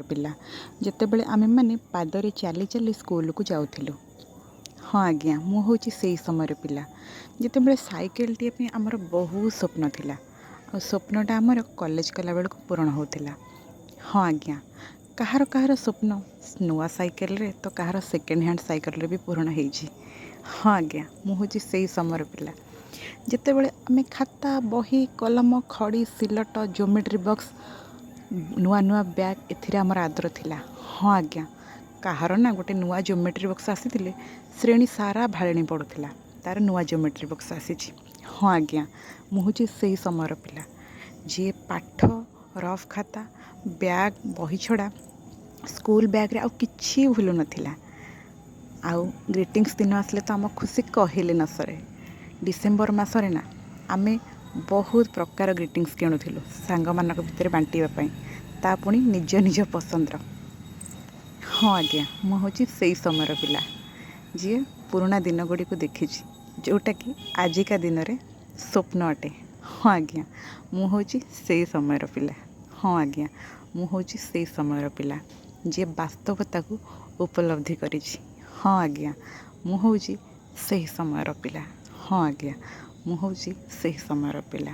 ପିଲା, ଯେତେବେଳେ ଆମେମାନେ ପାଦରେ ଚାଲି ଚାଲି ସ୍କୁଲକୁ ଯାଉଥିଲୁ। ହଁ ଆଜ୍ଞା, ମୁଁ ହେଉଛି ସେଇ ସମୟର ପିଲା, ଯେତେବେଳେ ସାଇକେଲଟିଏ ପାଇଁ ଆମର ବହୁତ ସ୍ୱପ୍ନ ଥିଲା, ଆଉ ସ୍ୱପ୍ନଟା ଆମର କଲେଜ କଲାବେଳକୁ ପୂରଣ ହେଉଥିଲା। ହଁ ଆଜ୍ଞା, କାହାର କାହାର ସ୍ୱପ୍ନ ନୂଆ ସାଇକେଲରେ ତ କାହାର ସେକେଣ୍ଡ ହ୍ୟାଣ୍ଡ ସାଇକେଲରେ ବି ପୂରଣ ହେଇଛି। ହଁ ଆଜ୍ଞା, ମୁଁ ହେଉଛି ସେଇ ସମୟର ପିଲା, ଯେତେବେଳେ ଆମେ ଖାତା, ବହି, କଲମ, ଖଡ଼ି, ସିଲଟ, ଜିଓମେଟ୍ରି ବକ୍ସ, ନୂଆ ନୂଆ ବ୍ୟାଗ୍, ଏଥିରେ ଆମର ଆଦର ଥିଲା। ହଁ ଆଜ୍ଞା, କାହାର ନା ଗୋଟେ ନୂଆ ଜିଓମେଟ୍ରି ବକ୍ସ ଆସିଥିଲେ ଶ୍ରେଣୀ ସାରା ଭାଳେଣି ପଡ଼ୁଥିଲା, ତା'ର ନୂଆ ଜିଓମେଟ୍ରି ବକ୍ସ ଆସିଛି। ହଁ ଆଜ୍ଞା, ମୁଁ ହେଉଛି ସେଇ ସମୟର ପିଲା, ଯିଏ ପାଠ, ରଫ୍ ଖାତା, ବ୍ୟାଗ୍, ବହି ଛଡ଼ା ସ୍କୁଲ ବ୍ୟାଗ୍ରେ ଆଉ କିଛି ଭୁଲୁ ନଥିଲା। ଆଉ ଗ୍ରିଟିଂସ୍ ଦିନ ଆସିଲେ ତ ଆମ ଖୁସି କହିଲେ ନ ସରେ। ଡିସେମ୍ବର ମାସରେ ନା ଆମେ ବହୁତ ପ୍ରକାର ଗ୍ରିଟିଂସ୍ କିଣୁଥିଲୁ ସାଙ୍ଗମାନଙ୍କ ଭିତରେ ବାଣ୍ଟିବା ପାଇଁ, ତା ପୁଣି ନିଜ ନିଜ ପସନ୍ଦର। ହଁ ଆଜ୍ଞା, ମୁଁ ହେଉଛି ସେଇ ସମୟର ପିଲା, ଯିଏ ପୁରୁଣା ଦିନ ଗୁଡ଼ିକୁ ଦେଖିଛି, ଯେଉଁଟାକି ଆଜିକା ଦିନରେ ସ୍ୱପ୍ନ ଅଟେ। ହଁ ଆଜ୍ଞା, ମୁଁ ହେଉଛି ସେଇ ସମୟର ପିଲା। ହଁ ଆଜ୍ଞା, ମୁଁ ହେଉଛି ସେଇ ସମୟର ପିଲା, ଯିଏ ବାସ୍ତବତାକୁ ଉପଲବ୍ଧି କରିଛି। ହଁ ଆଜ୍ଞା, ମୁଁ ହେଉଛି ସେହି ସମୟର ପିଲା। ହଁ ଆଜ୍ଞା, ମୁଁ ହେଉଛି ସେହି ସମୟର ପିଲା।